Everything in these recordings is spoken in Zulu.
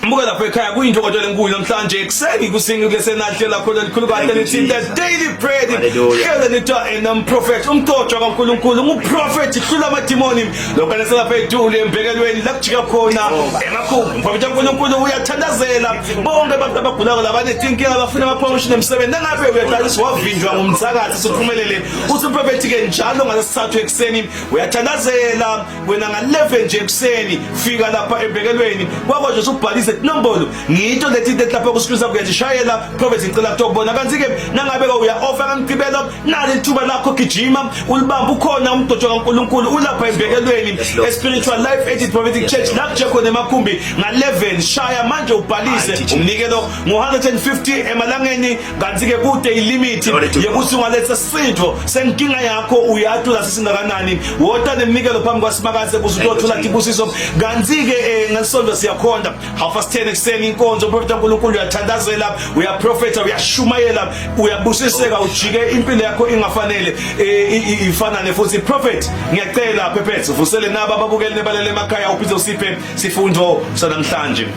Mbuka lapha ekhaya, kuyintokozo lenkulu namhlanje ekuseni kusingi kulesenahle lakho lelikhulu kade Thank you, lithi The Jesus. Daily Bread. Hallelujah. Hlele nitwa enomprofet, umtotshwa kaNkulunkulu, nguprofet hlula amadimoni lokho lapha etulu embekelweni la kujika khona emakhulu. Umprofet kaNkulunkulu uyathandazela bonke abantu abagulayo, labanetinkinga, abafuna ama-promotion emsebenzi. Nangabe uyaqalisa wavinjwa ngumthakathi, usuphumelele. Uthi umprofethi ke njalo ngalesithathu ekuseni uyathandazela wena nga-11 nje ekuseni. Fika lapha embekelweni kwakho nje, usubhalise inombolo ngito lethi into lapha ku-screen sakho, uyazishayela, "Prophet, ngicela kutokubona." Kanti-ke nangabe-ke uya-ofa kaMgqibelo, nali lithuba lakho, gijima ulibambe. Ukhona umdojo kaNkulunkulu, ulapha embekelweni Yes, Lord. e-Spiritual Life Edit Prophetic Church, la kuje khona emakhumbi nga-11. Shaya manje ubhalise. Mighty Jesus. Umnikelo ngo-150 emalangeni, kanti-ke kude ilimithi Glory to God. yekuthi ungaletha sitho senkinga yakho, uyatula sisingakanani, wota neminikelo phambi kwaSimakadze kuze Thank you, utothola Jesus. tibusiso. Kanti-ke ngelisonto siyakhonda 10:30 ekuseni inkonzo. Uprofeta uNkulunkulu uyathandazela, uyaprofetha, uyashumayela, uyabusiseka, ujike impilo yakho ingafanele ifanane futhi. Prophet, ngiyacela phephethe vusele naba ababukeli nebalele emakhaya, uphinde usiphe sifundo sanamhlanje.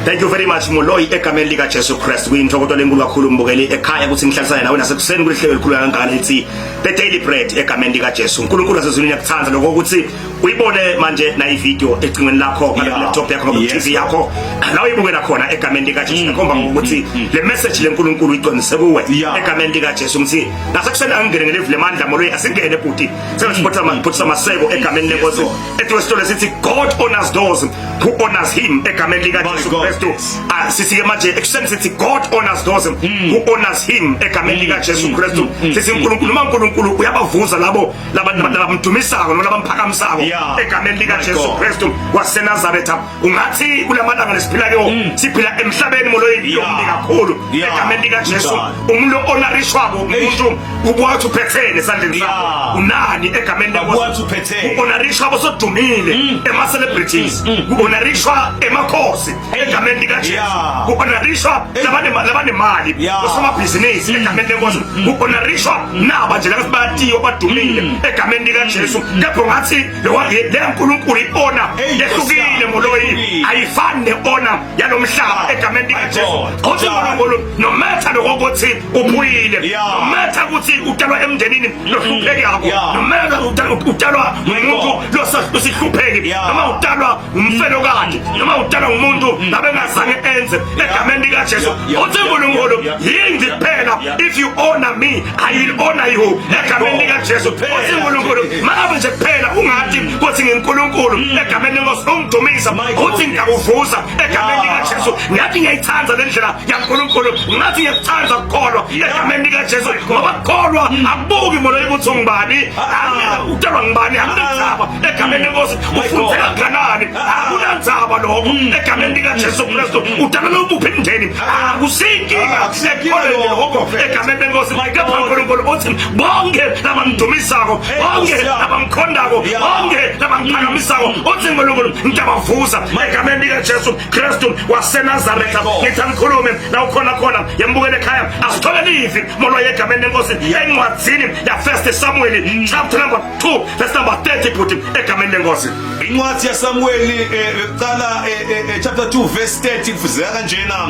Thank you very much, Moloi, egameni lika Jesu Christ. Kuyintokozo lenkulu kakhulu, mbukeli ekhaya, ukuthi ngihlalisane nawe nasekuseni kulihlelo elikhulu kangaka lithi The Daily Bread egameni lika Jesu. uNkulunkulu wasezulwini uyakuthanda lokho ukuthi uyibone manje na ivideo ecingweni lakho, ngale laptop yakho, ngale TV yakho la uyibukela khona egameni lika Jesu. Ngikhomba ngokuthi le message leNkulunkulu iqondise kuwe egameni lika Jesu. Ngithi nasekuseni angingene ngelivu lemandla, Moloi, asingene bhuti. Sengisipotha maphuthisa maseko egameni lenkosi. Ethi wesitolo sithi, "God honors those who honors him," egameni lika My Jesu God. Kristu. Ah, sithi ke manje ekuseni sithi, "God honors those who honors him," egameni lika Jesu Kristu. Sithi uNkulunkulu, uma uNkulunkulu uyabavuza labo labamdumisako noma labamphakamisako egameni lika My Jesu God. Kristu waseNazaretha. Ungathi kulamalanga lesiphila kiwo, siphila emhlabeni, Moloi, yombi kakhulu egameni lika Jesu. Njalo. Umuntu honorishwako umuntu ubuwathi uphethene esandleni sakho, unani egameni lenkosi. Abuwathi uphethene. Kuhonorishwa abosodumile, ema-celebrities, kuhonorishwa emakhosi egameni likaJesu, kuhonorishwa labanemali, osomabhizinisi egameni lenkosi, kuhonorishwa naba nje laba batiwa badumile egameni likaJesu. Kepha ungathi le Nkulunkulu i-honor Hey, yehlukile, Nkosi yami. Moloi, Yehlukile. ayifani ne-honor yalomhlaba egameni likaJesu. God. Uthi uNkulunkulu, no matter lokokuthi uphuyile, no matter ukuthi utalwa emndenini lohluphekako, no matter utalwa ngumuntu losihlupheki, noma utalwa umfelokati, noma utalwa ngumuntu nabengazange enze egameni likaJesu, uthi uNkulunkulu, yindi kuphela, "If you honor me, I will honor you," egameni God. likaJesu. Kuphela. Uthi uNkulunkulu, mangabe nje kuphela ungathi kuthi ngiNkulunkulu egameni lenkosi, ungidumisa, My God. uthi ngiyakuvusa egameni likaJesu. Ngathi ngiyayithanda le ndlela yaNkulunkulu, ngathi ngiyakuthanda ukukholwa egameni likaJesu, ngoba kukholwa akubuki molo ukuthi ungubani, utalwa ngubani, akunandzaba egameni lenkosi. My Ufunde God. kangakanani, akunandzaba lokho egameni likaJesu Kristu. Utalelwe ubuphi emndeni, akusinkinga Akusinkinga ekukholweni lokho, lokho Prophet. egameni lenkosi. My Kepha God. uNkulunkulu uthi bonke labamdumisako, Hey, bonke Nkosi yami. labamkhondako, bonke labamphakamisako, uthi uNkulunkulu ngiyabavusa egameni likaJesu Kristu waseNazaretha. My God. Ngithi angikhulume la ukhona khona, yembukele ekhaya, asithole livi molo egameni lenkosi encwadzini ya First Samuel chapter number 2 verse number 30, bhuti, egameni lenkosi. Incwadi yaSamueli yokuqala, chapter 2 verse 30, kufuzeka kanjena: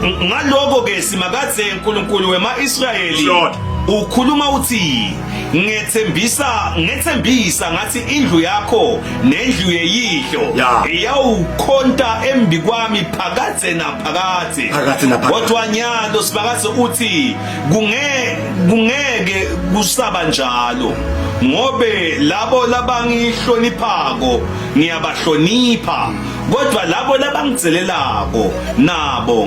Ngaloko ke Simakadze uNkulunkulu wemaIsrayeli Lord. ukhuluma uthi, ngethembisa ngathi indlu yakho nendlu yeyihlo iyawukhonta embi kwami phakadze naphakadze. Phakadze naphakadze. Kodwa nyalo Simakadze uthi kungeke kusaba njalo, ngobe labo labangihloniphako ngiyabahlonipha, kodwa labo labangidzelelako nabo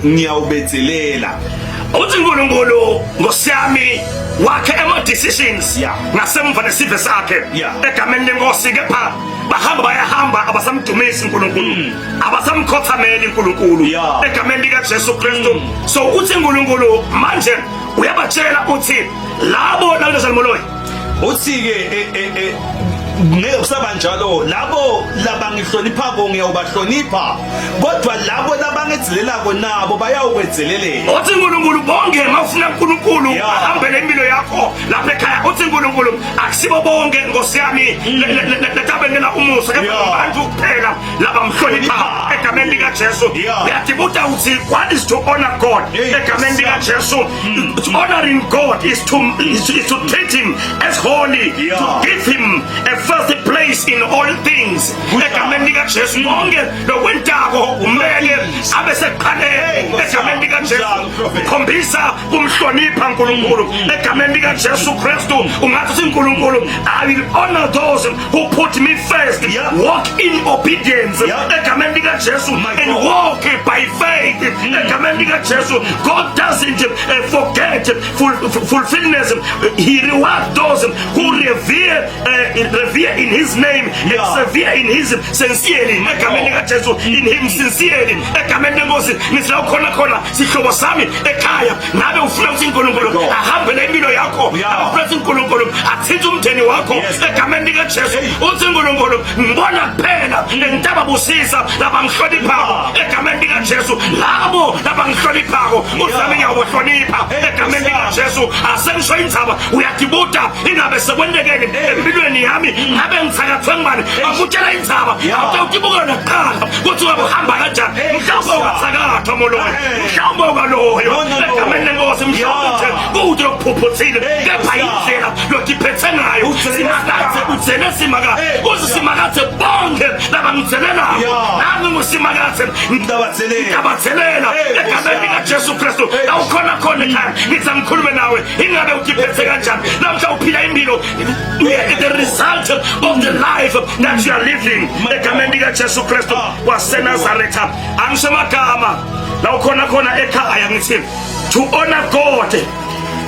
ngiyawubedzelela. Uthi uNkulunkulu ngosiyami wakhe ema decisions ngasemva nesive sakhe egameni lenkosi, kepha bahamba bayahamba, abasamdumisi uNkulunkulu, abasamkhothameli uNkulunkulu egameni lika Jesu Kristu. So uthi uNkulunkulu manje uyabatshela, uthi labo nalezalmoloyi. Uthi ke ngeke kusaba njalo. Labo labangihloniphako ngiyawubahlonipha, kodwa labo labangedzelelako nabo bayawukwedzeleleka. Uthi uNkulunkulu bonke mawufuna uNkulunkulu ahambele impilo yakho lapha ekhaya, uthi uNkulunkulu akusibo bonke, nkosi yami, letabenela umusa, kepha abantu kuphela labamhlonipha egameni lika Jesu. Uyadibuta uthi what is to honor God egameni lika Jesu? Honoring God is to treat him as holy, to give him a first place in all things egameni lika Jesu. Konke lokwentako kumele abe sekuqaleni egameni lika Jesu. Khombisa kumhlonipha uNkulunkulu egameni lika Jesu Kristu. Ungathi uthi uNkulunkulu, "I will honor those who put me first." Walk in obedience egameni lika Jesu My and God. Walk by faith egameni lika Jesu. God doesn't forget fulfillment. He rewards those who revere in his name and severe in his sincerely egameni lika Jesu, in him sincerely egameni lenkosi. Ngithi khona khona sihlobo sami ekhaya, ngabe ufuna ukuthi uNkulunkulu God. Ahambele impilo yakho? Ngabe ufuna ukuthi uNkulunkulu athinte umndeni wakho egameni lika Jesu? Hey. Uthi uNkulunkulu, ngibona kuphela lentababusisa labangihloniphako egameni lika Jesu. Labo labangihloniphako uzame ngiyabohlonipha egameni lika Jesu. Asengisho indzaba, uyadibuta ingabe sekwentekeni empilweni yami? Ngabe ngithakathwe ngibani? Akutshela indzaba, awutibuka nakuqala kuthi ngabe uhamba kanjani. Mhlawumbe ungathakathwa moloyo, mhlawumbe ungaloyo No, no, no. egameni lenkosi, mhlawumbe nje kude lokuphuphuthile, kepha indlela lotiphethe ngayo. Simakathe udzele Simakathe, uze Simakathe bonke labangidzelelako, nami nguSimakathe Ngitabatselela. ngitabatselela egameni likaJesu Kristu. Awukhona khona ekhaya, ngithi angikhulume nawe, ingabe utiphethe kanjani namhla? Uphila impilo, the result of the life that you are living egameni likaJesu Kristu waseNazaretha. Angisho amagama la ukhona khona ekhaya, ngithi to honor God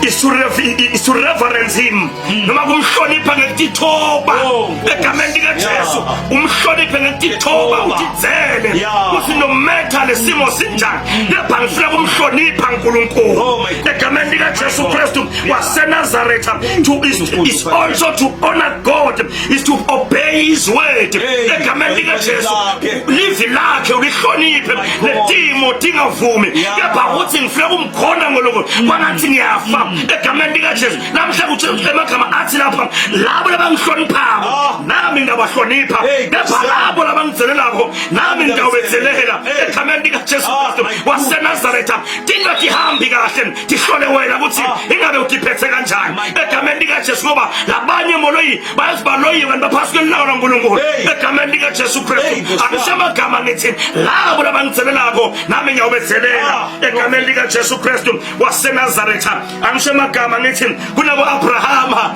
is to reverence him, noma kumhlonipha ngekutithoba Oh, Nkosi. egameni likaJesu. Umhloniphe ngekutithoba, utidzele kuthi no matter lesimo sinjani, kepha ngifuna kumhlonipha uNkulunkulu Oh, my God. egameni likaJesu My God. Kristu waseNazaretha. To is also to honor God is to obey his word Hey, egameni likaJesu. lakhe. Livi lakhe ulihloniphe, My God. letimo tingavumi, kepha uthi ngifuna kumkhona ngoLoko kwangathi ngiyafa egameni likaJesu. Namhla kuthi emagama athi lapha, labo labangihloniphako nami ngiyabahlonipha, Hey, kepha Nkosi. labo labangidzelelako nami ngiyawubetselela Hey. egameni likaJesu Kristu My goodness. waseNazaretha. Tingatihambi kahle, tihlole wena ukuthi ingabe utiphethe kanjani My God. egameni likaJesu, ngoba labanye moloyi bayazibaloyi kanti baphasi kwelilanga laNkulunkulu Hey. egameni likaJesu Hey, Kristu. Nkosi. Angisho amagama, ngithi labo labangidzelelako nami ngiyawubetselela egameni likaJesu Kristu waseNazaretha. Angisho amagama, ngithi kunabo Abrahama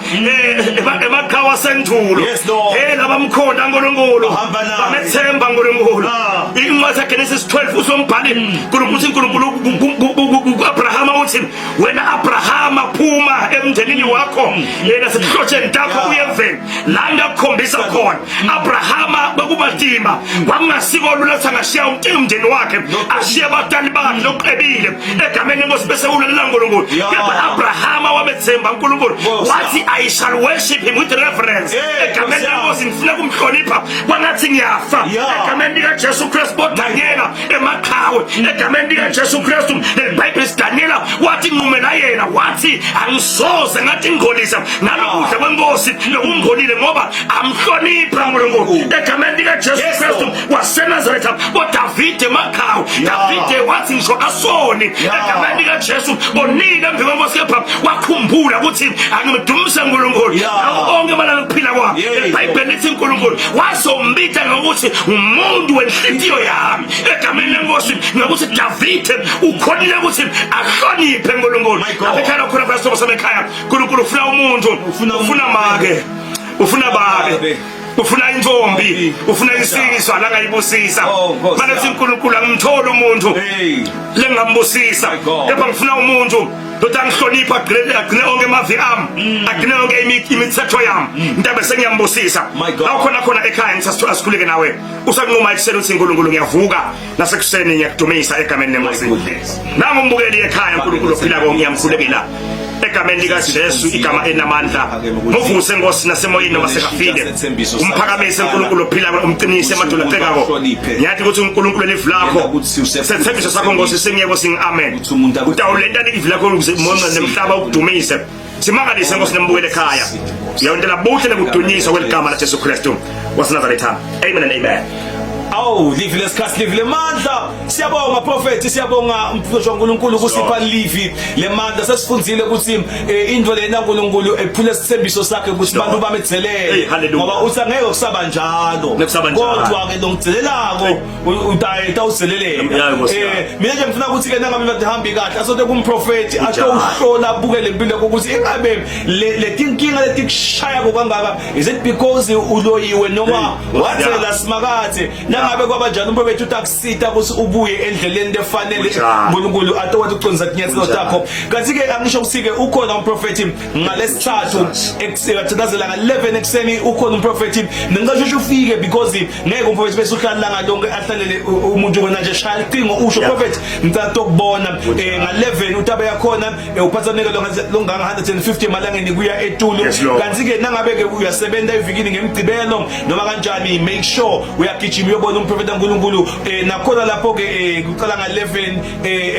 emaqhawe asendulo, Yes, Lord. labamkhonda uNkulunkulu, Bahamba naye. bamethemba uNkulunkulu. Incwadi yaGenesis 12, usombhali uNkulunkulu uthi uNkulunkulu ku-Abrahama uthi, "Wena Abrahama, phuma emndenini wakho yena sekuhlotsheni takho, uye eveni la ngakukhombisa khona." Abrahama bekumatima, kwakungasiko lula ukuthi angashiya umndeni wakhe, ashiye abatali bakhe lokuqebile egameni lenkosi, bese ulalela uNkulunkulu. Kepha Abrahama wamethemba uNkulunkulu, Nkosi. wathi, "I shall worship him with reverence." Hey, Egameni Nkosi yami. lenkosi, ngifuna kumhlonipha kwangathi ngiyafa egameni likaJesu Kristu. BoDanyela emaqhawe egameni likaJesu Kristu, leliBhayibheli Daniela wathi nqumela yena, wathi, "Angisoze ngathi ngingcolisa nalokudla kwenkosi lokungcolile," ngoba amhlonipha uNkulunkulu egameni likaJesu Kristu Lord. waseNazaretha. BoDavide emaqhawe, Davide wathi ngisho asoni egameni likaJesu, onile emva kwenkosi, kepha wakhumbula ukuthi angimdumise uNkulunkulu ngawo onke amalanga okuphila kwami. IBhayibheli lithi uNkulunkulu wazombita ngokuthi umuntu wenhliziyo yami egameni lenkosi, ngokuthi Davide ukhonile ukuthi ahloniphe uNkulunkulu. My God. Lapha ekhaya khona pastor sasekhaya, uNkulunkulu ufuna umuntu, Ufuna ufuna umuntu. Make ufuna, babe Babe. ufuna intombi, ufuna insizwa la ngayibusisa. Oh, Nkosi Manje yami. uNkulunkulu angimtholi umuntu Hey. lengambusisa, My God. kepha ngifuna umuntu lothi angihlonipha, agcine onke amavi ami, agcine yonke imithetho yami, ntabe sengiyambusisa. My God. La ukhona khona ekhaya, ngisasithola sikhuleke nawe, usakunquma ekuseni uthi, "Nkulunkulu, ngiyavuka nasekuseni, ngiyakudumisa egameni lenkosi." My goodness. Nangu umbukeli ekhaya, uNkulunkulu ophilako, ngiyamkhulekela egameni likaJesu, igama elinamandla. Muvuse Nkosi nasemoyeni noma sekafile, umphakamise uNkulunkulu ophila, umqinise emadolo acekako. Ngiyathi ukuthi uNkulunkulu elivi lakho, sethembiso sakho Nkosi, sengiyeko sing amen. Utawulenta livi lakho ukuze monce nemhlaba ukudumise. Simangalise Nkosi nembukele ekhaya, yawuntela buhle nekudunyiswa kweligama laJesu Kristu waseNazaretha. Amen and amen. Awu, livi lesikhathi, livi lemandla. Siyabonga prophet, siyabonga mfundisi waNkulunkulu ukusipha livi lemandla. Sesifundzile ukuthi into lena uNkulunkulu ephule isithembiso sakhe ukuthi Lord. abantu bamedzelele. Hey, hallelujah. Ngoba uthi angeke kusaba njalo. Ngeke kusaba njalo. Kodwa ke longidzelelako utaye utawuzeleleka. Yeah, Nkosi yami. Mina nje ngifuna ukuthi ke nangabe bathi hambi kahle asote kumprofeti Kunjalo. atohlola abuke lempilo yakho ukuthi ingabe le tinkinga letikushaya kangaka, is it because uloyiwe noma Hey, Nkosi wathela yami. simakathe? Nangabe kwaba njalo, umprofeti utakusita ukuthi ubuye endleleni lefanele. Kunjalo. uNkulunkulu atokwazi ukuqondisa tinyathelo Kunjalo. takho. Kanti ke angisho ukuthi ke ukhona umprofeti ngalesithathu ekuseni, athandazela nga-11 ekuseni, ukhona umprofeti. Ningasheshe ufike because ngeke umprofeti bese uhlala langa lonke ahlalele umuntu kona nje. Shaya licingo usho, "Prophet, ngicela ukubona." Nga-11 utabe yakhona, uphatha umnikelo longanga 150 emalangeni kuya etulu. Yes, Lord. Kanti ke nangabe ke uyasebenza evikini ngemgcibelo noma kanjani, make sure uyagijima uyobona umprofeti kaNkulunkulu. Nakhona lapho ke kuqala nga-11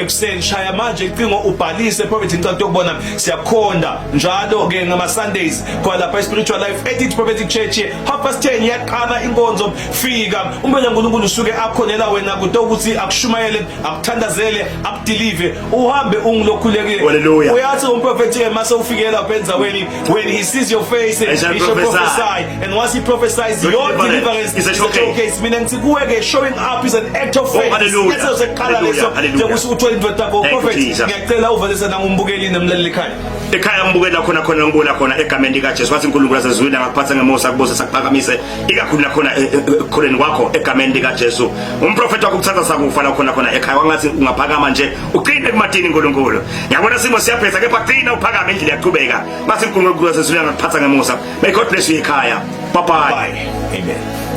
ekuseni. Shaya manje icingo ubhalise, "Prophet, ngicela ukubona." Siyakhonda njalo ke ngama Sundays kwa lapha Spiritual Life Edit Prophetic Church, 10:30 iyaqala inkonzo. Fika, umbele uNkulunkulu usuke akhonela wena kude ukuthi akushumayele, akuthandazele, akudeliver, uhambe ungilokhulekile. Hallelujah. Uyathi umprofeti ke mase ufike lapha endzaweni, when he sees your face, He shall he shall prophesy. prophesy, and once he prophesies, Your your deliverance deliverance is a is a showcase. showcase. Mina ngithi kuwe ke, showing up is an act of faith. Oh, hallelujah. Isinyathelo sekuqala Hallelujah. leso Hallelujah. njengokuthi uthole indoda yakho. Thank you, Prophet, Jesus. ngiyacela uvalisa nangumbukeli nomlaleli ekhaya. Ekhaya ngibukela khona khona, ngibukela khona egameni likaJesu, wathi uNkulunkulu asezulwini angakuphatha ngemusa, kubuse, sakuphakamise ikakhulu nakhona ekukholeni kwakho egameni likaJesu. Umprofeti wakho ukuthatha sakufa la khona khona ekhaya, wangathi ungaphakama nje uqine ekumatini uNkulunkulu. Ngiyabona simo siyaphetha, kepha qina uphakame, indlela iyaqhubeka. Bathi uNkulunkulu asezulwini angakuphatha ngemusa. May God bless you ekhaya. Bye bye. Bye. Amen.